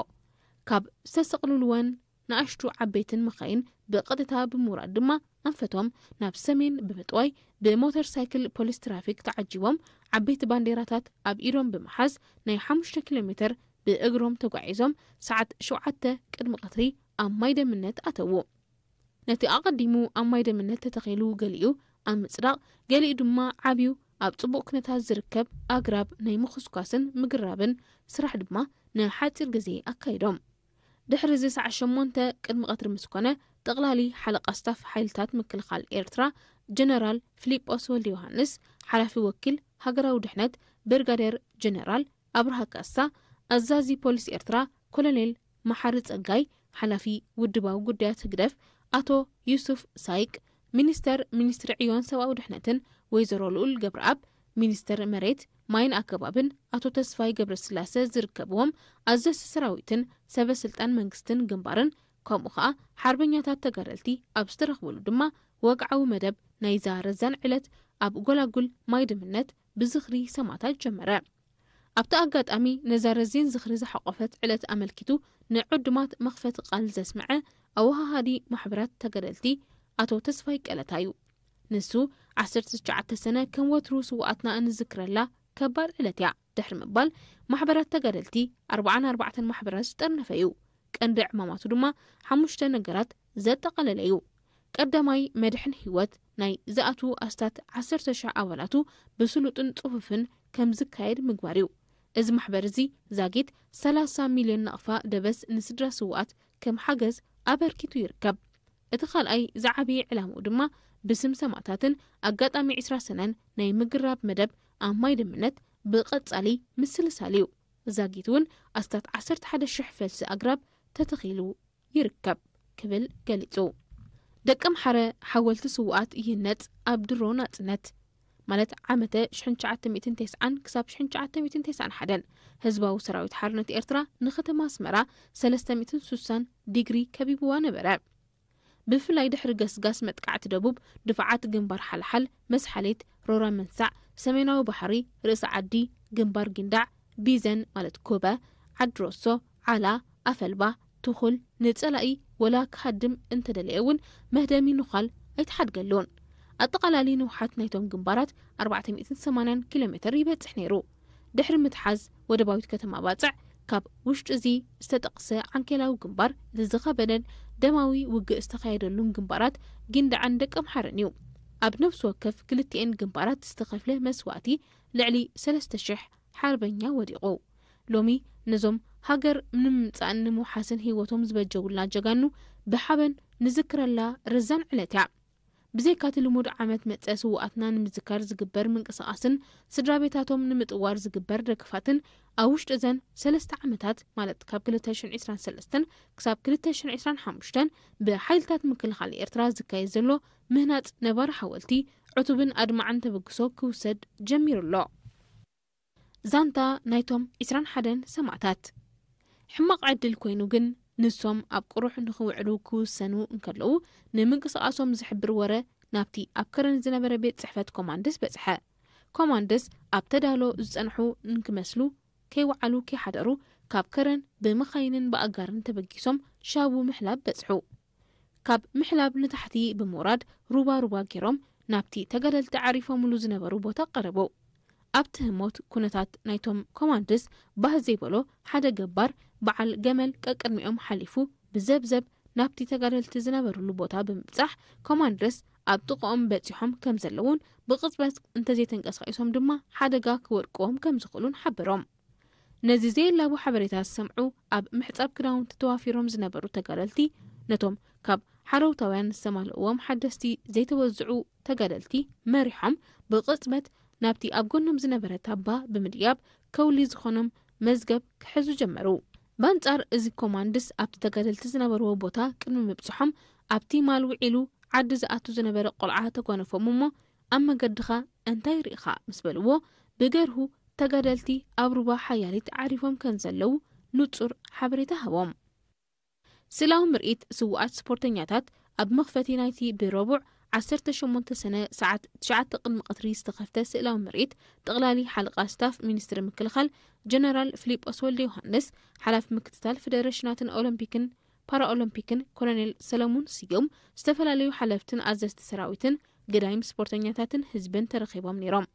ካብ ዝተሰቕልሉወን ንኣሽቱ ዓበይትን መኻይን ብቐጥታ ብምውራድ ድማ፣ ኣንፈቶም ናብ ሰሜን ብምጥዋይ፣ ብሞተር ሳይክል ፖሊስ ትራፊክ ተዓጂቦም፣ ዓበይቲ ባንዴራታት ኣብ ኢዶም ብምሓዝ፣ ናይ ሓሙሽተ ኪሎ ሜተር ብእግሮም ተጓዒዞም፣ ሰዓት ሸውዓተ ቅድሚ ቀትሪ ኣብ ማይ ደምነት ኣተዉ። ነቲ ኣቐዲሙ ኣብ ማይ ደምነት ተተኺሉ፣ ገሊኡ ኣብ ምጽዳቕ፣ ገሊኡ ድማ ዓብዩ ኣብ ጽቡቕ ኩነታት ዝርከብ ኣግራብ ናይ ምኹስኳስን ምግራብን ስራሕ ድማ ንሓጺር ግዜ ኣካይዶም። ድሕሪ እዚ ሰዓት ሸሞንተ ቅድሚ ቀትሪ ምስ ኮነ፣ ጠቕላሊ ሓለቓ ስታፍ ሓይልታት ምክልኻል ኤርትራ ጀነራል ፊሊጶስ ወልደ ዮሃንስ፣ ሓላፊ ወኪል ሃገራዊ ድሕነት ብርጋዴር ጀነራል ኣብርሃ ካሳ፣ ኣዛዚ ፖሊስ ኤርትራ ኮሎኔል መሓሪ ጸጋይ፣ ሓላፊ ውድባዊ ጉዳያት ህግደፍ ኣቶ ዩሱፍ ሳይቅ፣ ሚኒስተር ሚኒስትሪ ዕዮን ሰብኣዊ ድሕነትን ወይዘሮ ልኡል ገብረኣብ፣ ሚኒስተር መሬት ማይን ኣከባብን ኣቶ ተስፋይ ገብረስላሰ ዝርከብዎም ኣዘዝቲ ሰራዊትን ሰበ ስልጣን መንግስትን ግንባርን፣ ከምኡ ኸኣ ሓርበኛታት ተጋደልቲ ኣብ ዝተረኽብሉ ድማ፣ ወግዓዊ መደብ ናይዛ ረዛን ዕለት ኣብ ጎላጉል ማይ ድምነት ብዝኽሪ ሰማእታት ጀመረ። ኣብቲ ኣጋጣሚ፣ ነዛ ረዚን ዝኽሪ ዝሓቖፈት ዕለት ኣመልኪቱ ንዕዱማት መኽፈቲ ቃል ዘስምዐ ኣወሃሃዲ ማሕበራት ተጋደልቲ ኣቶ ተስፋይ ቀለታ እዩ። ንሱ፣ ዓሰርተ ትሽዓተ ሰነ ከም ወትሩ ስውኣትና እንዝክረላ ከባድ ዕለት እያ ድሕሪ ምባል፣ ማሕበራት ተጋደልቲ ኣርባዓን ኣርባዕተን ማሕበራት ዝጠርነፈ እዩ። ቀንዲ ዕማማቱ ድማ ሓሙሽተ ነገራት ዘጠቓለለ እዩ። ቀዳማይ፣ መድሕን ህይወት ናይ ዝኣትዉ ኣስታት ዓሰርተ ሽሕ ኣባላቱ ብስሉጥን ጽፉፍን ከም ዝካየድ ምግባር እዩ። እዚ ማሕበር እዚ ዛጊት ሰላሳ ሚልዮን ናቕፋ ደበስ ንስድራ ስውኣት ከም ሓገዝ ኣበርኪቱ ይርከብ። እቲ ካልኣይ ዝዓበየ ዕላምኡ ድማ ብስም ሰማእታትን ኣጋጣሚ ዕስራ ሰነን ናይ ምግራብ መደብ ኣብ ማይ ደምነት ብቐጻሊ ምስልሳል እዩ። ዛጊት እውን ኣስታት ዓሰርተ ሓደ ሽሕ ፈልሲ ኣግራብ ተተኺሉ ይርከብ ክብል ገሊጹ። ደቀምሓረ ሓወልቲ ስውኣት ይህነጽ ኣብ ድሮ ናጽነት፣ ማለት ዓመተ ሽሕን ትሽዓተ ሚእትን ተስዓን ክሳብ ሽሕን ትሽዓተ ሚእትን ተስዓን ሓደን፣ ህዝባዊ ሰራዊት ሓርነት ኤርትራ ንከተማ ኣስመራ ሰለስተ ሚእትን ስሳን ዲግሪ ከቢብዋ ነበረ። ብፍላይ ድሕሪ ገስጋስ መጥቃዕቲ ደቡብ፣ ድፋዓት ግንባር ሓልሓል፣ መስሓሌት፣ ሮራ መንሳዕ፣ ሰሜናዊ ባሕሪ፣ ርእሲ ዓዲ፣ ግንባር ጊንዳዕ፣ ቢዘን ማለት ኮበ፣ ዓዲ ሮሶ፣ ዓላ፣ ኣፈልባ፣ ትኹል፣ ንጸላኢ ወላ ክሃድም እንተደለየ እውን መህደሚ ንዃል ኣይተሓድገሉን። ኣጠቓላሊ ንውሓት ናይቶም ግንባራት ኣርባዕተ ሚእትን ሰማንያን ኪሎ ሜትር ይበጽሕ ነይሩ። ድሕሪ ምትሓዝ ወደባዊት ከተማ ባጽዕ፣ ካብ ውሽጢ እዚ ዝተጠቕሰ ዓንኬላዊ ግንባር፣ እቲ ዝኸበደን ደማዊ ውግእ ዝተኻየደሉን ግንባራት ጊንዳዕን ደቀምሓረን እዩ። ኣብ ነፍሲ ወከፍ ክልቲኤን ግንባራት ዝተኸፍለ መስዋእቲ ልዕሊ ሰለስተ ሽሕ ሓርበኛ ወዲቑ። ሎሚ ነዞም ሃገር ንምምጻእን ንምውሓስን ህይወቶም ዝበጀውልና ጀጋኑ ብሓበን ንዝክረላ ረዛን ዕለት እያ። ብዘይካቲ ልሙድ ዓመት መጸ ስውኣትና ንምዝካር ዝግበር ምንቅስቓስን ስድራ ቤታቶም ንምጥዋር ዝግበር ደገፋትን፣ ኣብ ውሽጢ እዘን ሰለስተ ዓመታት፣ ማለት ካብ ክልተ ሽሕን ዕስራን ሰለስተን ክሳብ ክልተ ሽሕን ዕስራን ሓሙሽተን፣ ብሓይልታት ምክልኻል ኤርትራ ዝካየድ ዘሎ ምህናጽ ነባሪ ሓወልቲ፣ ዕቱብን ኣድማዕን ተበግሶ ክውሰድ ጀሚሩ ኣሎ። ዛንታ ናይቶም ዕስራን ሓደን ሰማእታት። ሕማቕ ዕድል ኮይኑ ግን፣ ንሶም ኣብ ቁሩሕ ንኽውዕሉ ክውሰኑ እንከለዉ፣ ንምንቅስቓሶም ዝሕብር ወረ ናብቲ ኣብ ከረን ዝነበረ ቤት ጽሕፈት ኮማንድስ በጽሐ። ኮማንድስ ኣብ ተዳሎ ዝጸንሑ እንክመስሉ፣ ከይወዓሉ ከይሓደሩ፣ ካብ ከረን ብመኻይንን ብኣጋርን ተበጊሶም ሻቡ ምሕላብ በጽሑ። ካብ ምሕላብ ንታሕቲ ብምውራድ፣ ሩባ ሩባ ገይሮም ናብቲ ተጋደልቲ ዓሪፎምሉ ዝነበሩ ቦታ ቀረቡ። ኣብቲ ህሞት፣ ኩነታት ናይቶም ኮማንድስ ባህ ዘይበሎ ሓደ ገባር በዓል ገመል ቀቅድሚኦም ሓሊፉ፣ ብዘብዘብ ናብቲ ተጋደልቲ ዝነበሩሉ ቦታ ብምብጻሕ፣ ኮማንድስ ኣብ ጥቕኦም በጺሖም ከም ዘለዉን ብቕጽበት እንተዘይተንቀሳቒሶም ድማ ሓደጋ ክወድቅዎም ከም ዝኽእሉን ሓበሮም። ነዚ ዘየላቡ ሓበሬታ ዝሰምዑ፣ ኣብ ምሕጻብ ክዳውንቲ ተዋፊሮም ዝነበሩ ተጋደልቲ፣ ነቶም ካብ ሓረውታውያን ዝተማልእዎም ሓደስቲ ዘይተወዝዑ ተጋደልቲ መሪሖም፣ ብቕጽበት ናብቲ ኣብ ጎኖም ዝነበረ ታባ ብምድያብ፣ ከውሊ ዝኾኖም መዝገብ ክሕዙ ጀመሩ። በንጻር እዚ፣ ኮማንድስ ኣብቲ ተጋደልቲ ዝነበርዎ ቦታ ቅድሚ ምብጽሖም፣ ኣብቲ ማል ውዒሉ ዓዲ ዝኣቱ ዝነበረ ቆልዓ ተጓነፎም እሞ፣ "ኣብ መገድኻ እንታይ ርኢኻ?" ምስ በልዎ፣ ብገርሁ ተጋደልቲ ኣብ ሩባ ሓያሊት ዓሪፎም ከም ዘለዉ ንጹር ሓበሬታ ሃቦም። ስእላዊ ምርኢት ስዉኣት ስፖርተኛታት። ኣብ መኽፈቲ ናይቲ ብረቡዕ ዓሰርተ ሸሞንተ ሰነ ሰዓት ትሽዓተ ቅድሚ ቀትሪ ዝተኸፍተ ስእላዊ ምርኢት፣ ጠቕላሊ ሓለቓ ስታፍ ሚኒስትሪ ምክልኻል ጀነራል ፊሊጶስ ወልደ ዮሃንስ፣ ሓላፊ ምክትታል ፌደሬሽናትን ኦሎምፒክን ፓራኦሎምፒክን ኮሎኔል ሰለሙን ስዩም፣ ዝተፈላለዩ ሓለፍትን ኣዘዝቲ ሰራዊትን ገዳይም ስፖርተኛታትን ህዝብን ተረኺቦም ነይሮም።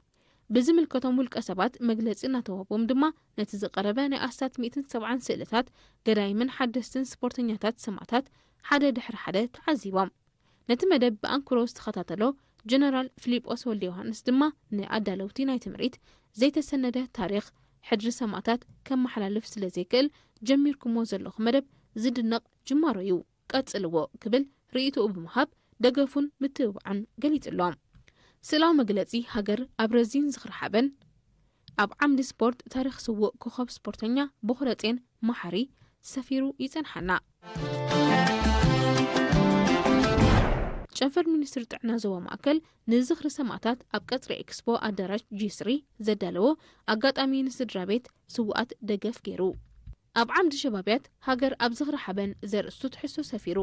ብዝምልከቶም ውልቀ ሰባት መግለጺ እናተዋህቦም ድማ፣ ነቲ ዝቐረበ ናይ ኣስታት ሚእትን ሰብዓን ስእልታት ገዳይምን ሓደስትን ስፖርተኛታት ሰማእታት ሓደ ድሕሪ ሓደ ተዓዚቦም። ነቲ መደብ ብኣንክሮ ዝተኸታተሎ ጀነራል ፊሊጶስ ወልደ ዮሃንስ ድማ፣ ንኣዳለውቲ ናይ ትምሪት ዘይተሰነደ ታሪኽ ሕድሪ ሰማእታት ከመሓላልፍ ስለ ዘይክእል፣ ጀሚርኩሞ ዘለኹ መደብ ዝድነቕ ጅማሮ እዩ፣ ቀጽልዎ ክብል ርእይቶኡ ብምሃብ ደገፉን ምትብባዑን ገሊጹ ኣሎ። ስእላዊ መግለጺ ሃገር ኣብ ረዚን ዝኽሪ ሓበን፣ ኣብ ዓምዲ ስፖርት ታሪኽ ስዉእ ኮኸብ ስፖርተኛ ቦኽረጼን መሓሪ ሰፊሩ ይጸንሓና። ጨንፈር ሚኒስትሪ ጥዕና ዞባ ማእከል ንዝኽሪ ሰማእታት ኣብ ቀጽሪ ኤክስፖ ኣዳራሽ ጂ ስሪ ዘዳለዎ ኣጋጣሚ ንስድራ ቤት ስዉኣት ደገፍ ገይሩ። ኣብ ዓምዲ ሸባብያት ሃገር ኣብ ዝኽሪ ሓበን ዘርእስቱ ትሕዝቶ ሰፊሩ።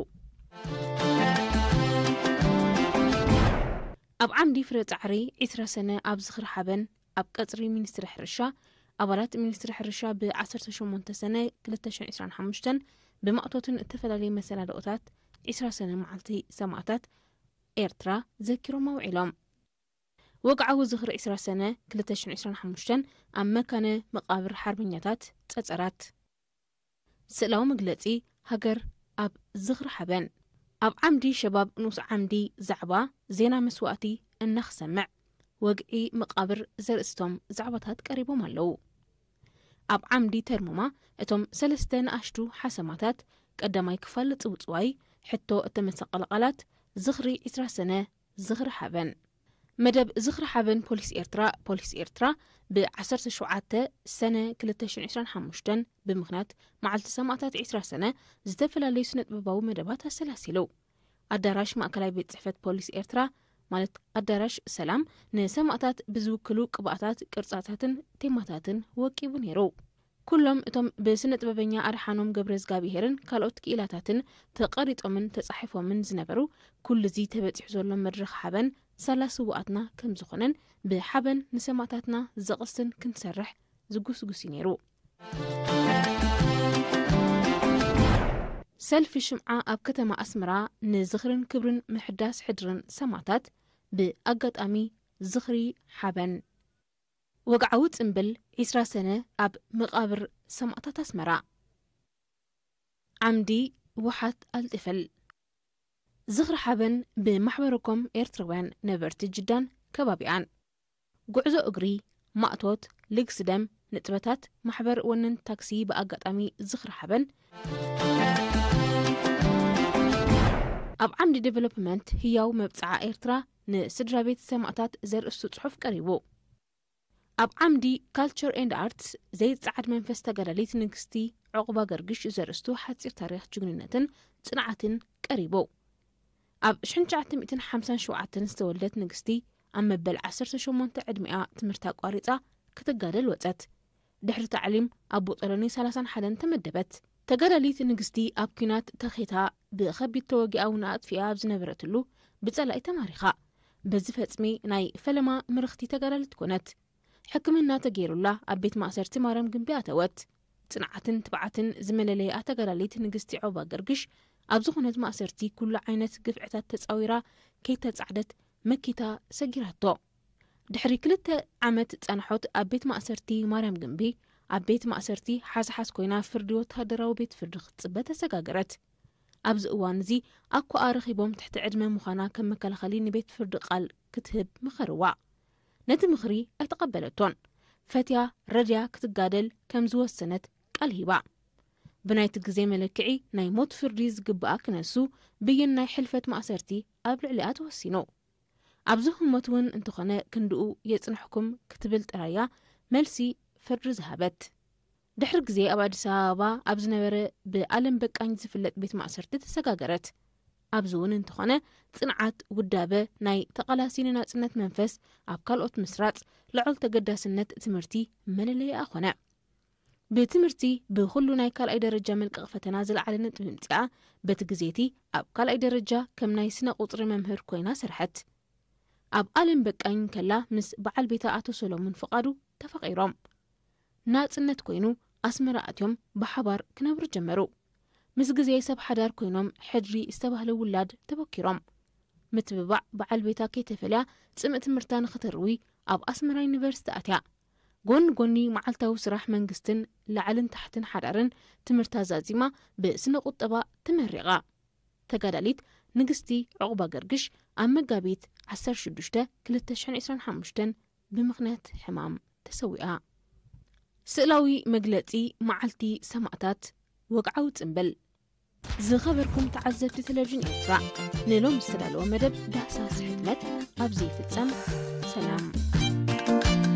ኣብ ዓምዲ ፍረ ጻዕሪ፣ ዕስራ ሰነ ኣብ ዝኽሪ ሓበን ኣብ ቀጽሪ ሚኒስትሪ ሕርሻ፣ ኣባላት ሚኒስትሪ ሕርሻ ብ ዓሰርተ ሸሞንተ ሰነ ክልተ ሽሕን ዕስራን ሓሙሽተን ብማእቶትን እተፈላለየ መሰናድኦታት ዕስራ ሰነ መዓልቲ ሰማእታት ኤርትራ ዘኪሮም ኣውዒሎም። ወግዓዊ ዝኽሪ ዕስራ ሰነ ክልተ ሽሕን ዕስራን ሓሙሽተን ኣብ መካነ መቓብር ሓርበኛታት ጸጸራት። ስእላዊ መግለጺ ሃገር ኣብ ዝኽሪ ሓበን። ኣብ ዓምዲ ሸባብ ንኡስ ዓምዲ ዛዕባ ዜና መስዋእቲ እናኽሰምዕ፣ ወግዒ መቓብር ዘርእስቶም ዛዕባታት ቀሪቦም ኣለዉ። ኣብ ዓምዲ ተርሙማ እቶም ሰለስተ ንኣሽቱ ሓሰማታት፣ ቀዳማይ ክፋል ጽውጽዋይ፣ ሕቶ እተመሰቐለ ቃላት፣ ዝኽሪ ዕስራ ሰነ ዝኽሪ ሓበን። መደብ ዝኽሪ ሓበን ፖሊስ ኤርትራ፣ ፖሊስ ኤርትራ ብ ዓሰርተ ሸውዓተ ሰነ ክልተ ሽሕን ዕስራን ሓሙሽተን ብምኽንያት መዓልቲ ሰማእታት ዕስራ ሰነ ዝተፈላለዩ ስነ-ጥበባዊ መደባት ኣሰላሲሉ። ኣዳራሽ ማእከላይ ቤት ጽሕፈት ፖሊስ ኤርትራ፣ ማለት ኣዳራሽ ሰላም፣ ንሰማእታት ብዝውክሉ ቅብኣታት፣ ቅርጻታትን ቴማታትን ወቂቡ ነይሩ። ኩሎም እቶም ብስነ ጥበበኛ ኣድሓኖም ገብረዝጋብሄርን ካልኦት ክኢላታትን ተቐሪጾምን ተጻሒፎምን ዝነበሩ፣ ኩሉ እዚ ተበጺሑ ዘሎ መድረኽ ሓበን ሳላ ስውኣትና ከም ዝኾነን ብሓበን ንሰማእታትና ዘቕስን ክንሰርሕ ዝጉስጉስ እዩ ነይሩ። ሰልፊ ሽምዓ ኣብ ከተማ ኣስመራ ንዝኽርን ክብርን ምሕዳስ ሕድርን ሰማእታት ብኣጋጣሚ ዝኽሪ ሓበን። ወግዓዊ ጽምብል ዕስራ ሰነ ኣብ መቓብር ሰማእታት ኣስመራ። ዓምዲ ወሓት ኣልጥፈል። ዝኽሪ ሓበን ብማሕበረኮም ኤርትራውያን ነበርቲ ጅዳን ከባቢኣን። ጉዕዞ እግሪ፣ ማእቶት፣ ልግሲ ደም፣ ንጥበታት ማሕበር ወነን ታክሲ ብኣጋጣሚ ዝኽሪ ሓበን። ኣብ ዓምዲ ዴቨሎፕመንት ህያው መብጽዓ ኤርትራ ንስድራ ቤት ሰማእታት ዘርእስቱ ጽሑፍ ቀሪቡ። ኣብ ዓምዲ ካልቸር ኤንድ ኣርትስ ዘይጸዓድ መንፈስ ተጋዳሊት ንግስቲ ዑቕባ ገርግሽ ዘርእስቱ ሓጺር ታሪኽ ጅግንነትን ጽንዓትን ቀሪቡ። ኣብ ሽሕን ትሽዓተ ሚእትን ሓምሳን ሸውዓተን ዝተወልደት ንግስቲ ኣብ መበል ዓሰርተ ሸሞንተ ዕድሚኣ ትምህርቲ ኣቋሪጻ ክትጋደል ወጸት። ድሕሪ ታዕሊም ኣብ ቦጦሎኒ ሰላሳን ሓደን ተመደበት። ተጋዳሊት ንግስቲ ኣብ ኲናት ተኺታ ብኸቢድ ተወጊኣ እውን ኣጥፊኣ ኣብ ዝነበረትሉ ብጸላኢ ተማሪኻ። በዚ ፈጽሚ ናይ ፈለማ ምርኽቲ ተጋዳሊት ኮነት። ሕክምና ተገይሩላ ኣብ ቤት ማእሰርቲ ማርያም ግንቢ ኣተወት። ጽንዓትን ትብዓትን ዝመለለያ ተጋዳሊት ንግስቲ ዑቕባ ገርግሽ ኣብ ዝኾነት ማእሰርቲ ኩሉ ዓይነት ግፍዕታት ተጻዊራ ከይተጻዕደት መኪታ ሰጊራቶ። ድሕሪ ክልተ ዓመት ጸንሖት ኣብ ቤት ማእሰርቲ ማርያም ግንቢ ኣብ ቤት ማእሰርቲ ሓዝሓዝ ኮይና ፍርዲ ወተሃደራዊ ቤት ፍርዲ ክትጽበ ተሰጋገረት። ኣብዚ እዋን እዚ ኣኳኣ ረኺቦም ትሕቲ ዕድመ ምዃና ከም መከላኸሊ ንቤት ፍርዲ ቃል ክትህብ መኸርዋ። ነቲ ምኽሪ ኣይተቐበለቶን። ፈትያ ረድያ ክትጋደል ከም ዝወሰነት ቃል ሂባ። ብናይቲ ግዜ መለክዒ ናይ ሞት ፍርዲ ዝግብኣ ክነሱ ብይን ናይ ሕልፈት ማእሰርቲ ኣብ ልዕሊኣ ተወሲኑ። ኣብዚ ህሞት እውን እንተኾነ ክንድኡ የጽንሕኩም ክትብል ጥራያ መልሲ ፍርዲ ዝሃበት። ድሕሪ ግዜ ኣብ ኣዲስ ኣበባ ኣብ ዝነበረ ብኣለም በቃኝ ዝፍለጥ ቤት ማእሰርቲ ተሰጋገረት። ኣብዚ እውን እንተኾነ ጽንዓት ውዳበ ናይ ተቓላሲ ንናጽነት መንፈስ ኣብ ካልኦት ምስራጽ ልዑል ተገዳስነት ትምህርቲ መለለይኣ ኾነ። ብትምህርቲ ብኹሉ ናይ ካልኣይ ደረጃ መልቀቕ ፈተና ዝለዓለ ነጥቢ ምምጺኣ በቲ ግዜ እቲ ኣብ ካልኣይ ደረጃ ከም ናይ ስነ ቁጽሪ መምህር ኮይና ሰርሐት። ኣብ ኣለም በቃኝ ከላ ምስ በዓል ቤታ ኣቶ ሰሎሙን ፍቓዱ ተፋቒሮም። ናጽነት ኮይኑ ኣስመራ ኣትዮም ብሓባር ክነብሩ ጀመሩ። ምስ ግዜ ሰብ ሓዳር ኮይኖም ሕድሪ ዝተባህለ ውላድ ተበኪሮም። ምትብባዕ በዓል ቤታ ከይተፈልያ ጽምእ ትምህርታ ንኽተርዊ ኣብ ኣስመራ ዩኒቨርሲቲ ኣትያ። ጎኒ ጎኒ መዓልታዊ ስራሕ መንግስትን ላዕልን ታሕትን ሓዳርን ትምህርታ ዛዚማ ብስነ ቁጠባ ተመሪቓ። ተጋዳሊት ንግስቲ ዑቕባ ገርግሽ ኣብ መጋቢት ዓሰርተ ሽዱሽተ ክልተ ሽሕን ዕስራን ሓሙሽተን ብምኽንያት ሕማም ተሰዊኣ። ስእላዊ መግለጺ መዓልቲ ሰማእታት ወግዓዊ ጽምብል። ዝኸበርኩም ተዓዘብቲ ቴሌቪዥን ኤርትራ፣ ንሎም ዝተዳለወ መደብ ዳህሳስ ሕትመት ኣብዚ ይፍጸም። ሰላም።